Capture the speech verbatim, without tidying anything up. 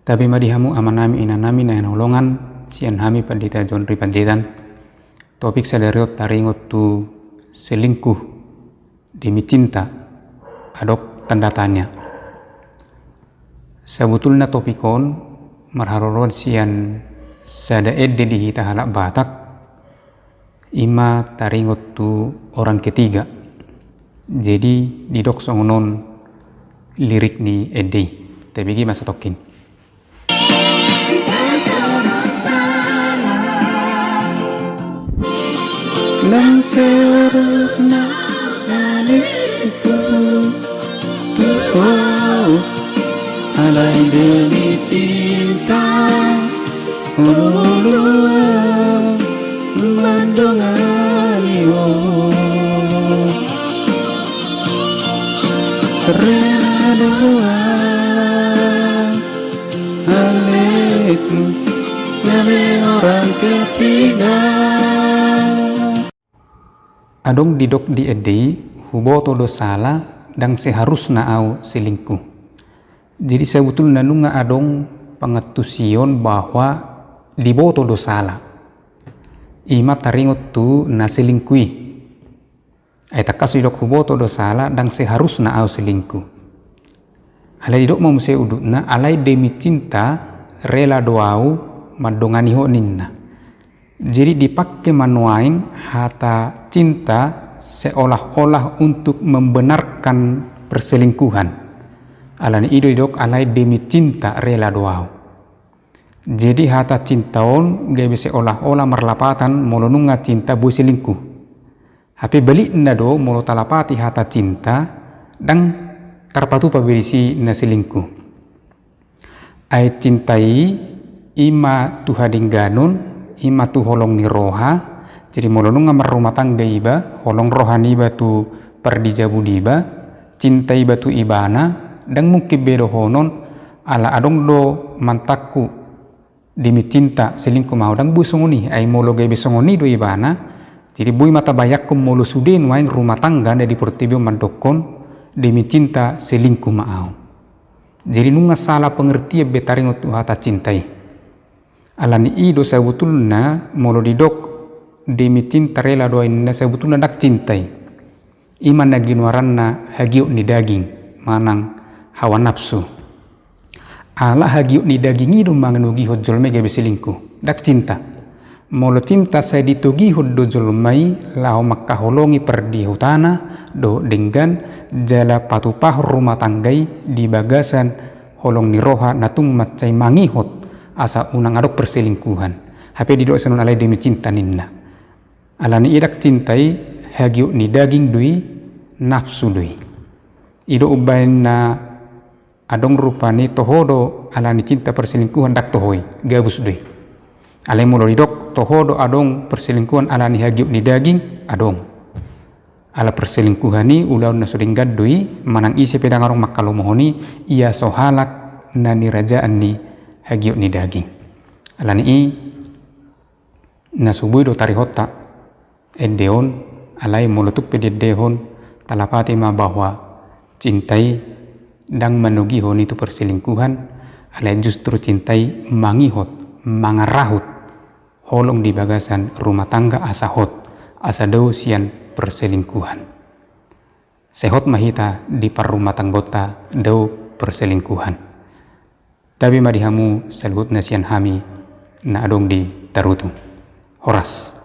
Tabe ma di hamu amanami inanami na hinaholongan, sian hami Pandita John Ripanjaitan. Topik sadari on taringot tu selingkuh, demi cinta, adong tanda tanya. Sabotulna topik on marharoroan sian sada ende di hita halak Batak, ima taringot tu orang ketiga. Jadi didok songon on lirik ni ende i. Tabege ma satongkin. Nang seharusna selingkuh tu ho, alai demi cinta, olo-olo mandongani ho. Rela do au alekmu gabe orang ketiga. Adong didok di ende i, huboto do sala, ndang seharusna au selingkuh. Jadi sabotulna nunga adong pangantusion bahwa diboto do sala. Ima taringot tu na selingkuh i. Ai tangkas didok huboto do sala, ndang seharusna au selingkuh. Alai didok ma muse udutna, alai demi cinta rela do au mandongani ho ninna. Jadi dipake ma nuaeng hata cinta seolah-olah untuk membenarkan perselingkuhan. Alani i do didok alai demi cinta rela do au. Jadi hata cinta on gabe seolah-olah marlapatan molo nunga cinta boi selingkuh. Hape balikna do molo talapati hata cinta, ndang tarpatupa be disi na selingkuh. Ai cinta i ima tu hadengganon, ima tu holong ni roha. Jadi molo nunga marrumah tangga iba, holong roha niba tu pardijabu niba, cinta iba tu ibana, ndang mungkin be dohonon ala adong do mantakku demi cinta selingkuh ma au, ndang boi songon i. Ai molo gabe songon i do ibana, jadi boi ma tabayangkon molo sude nuaeng rumah tangga na di portibi on mandokkon demi cinta selingkuh ma au. Jadi nunga sala pengertian be taringot tu hata cinta i. Alani i do sabotulna molo didok demi cinta rela do au ninna, sabotulna ndang cinta i. Ima na ginuaranna hagiot ni daging manang hawa nafsu. Ala hagiot ni daging i do manogihon jolma i gabe selingkuh, ndang cinta. Molo cinta sai ditogihon do jolma i laho mangkaholongi pardihutana dohot denggan jala patupahon rumah tangga i di bagasan holong ni roha na tung mansai mangihot asa unang adong perselingkuhan. Hape didok songon alai demi cinta ninna. Alani i ndang cinta i, hagiot ni daging do i, nafsu do i. I do umbahen na adong rupani toho do alani cinta perselingkuhan, ndang toho i, gabus do i. Alai molo didok toho do adong perselingkuhan alani hagiot ni daging, adong. Ala perselingkuhan i ulaon na so denggan do i, manang ise pe ndang adong mangkalomohon i, ia so halak na nirajaan ni hagiot ni daging. Alani i, na so boi do tarihonta ende on, alai molo tung pe diendehon, talapati ma bahwa cinta i ndang manogihon i tu perselingkuhan, alai justru cinta i mangihot, mangarahut holong di bagasan rumah tangga asa hot, asa dao sian perselingkuhan. Sai hot ma hita di parrumahtanggaonta dao perselingkuhan. Tabe ma di hamu saluhutna sian hami na adong di Tarutung. Horas.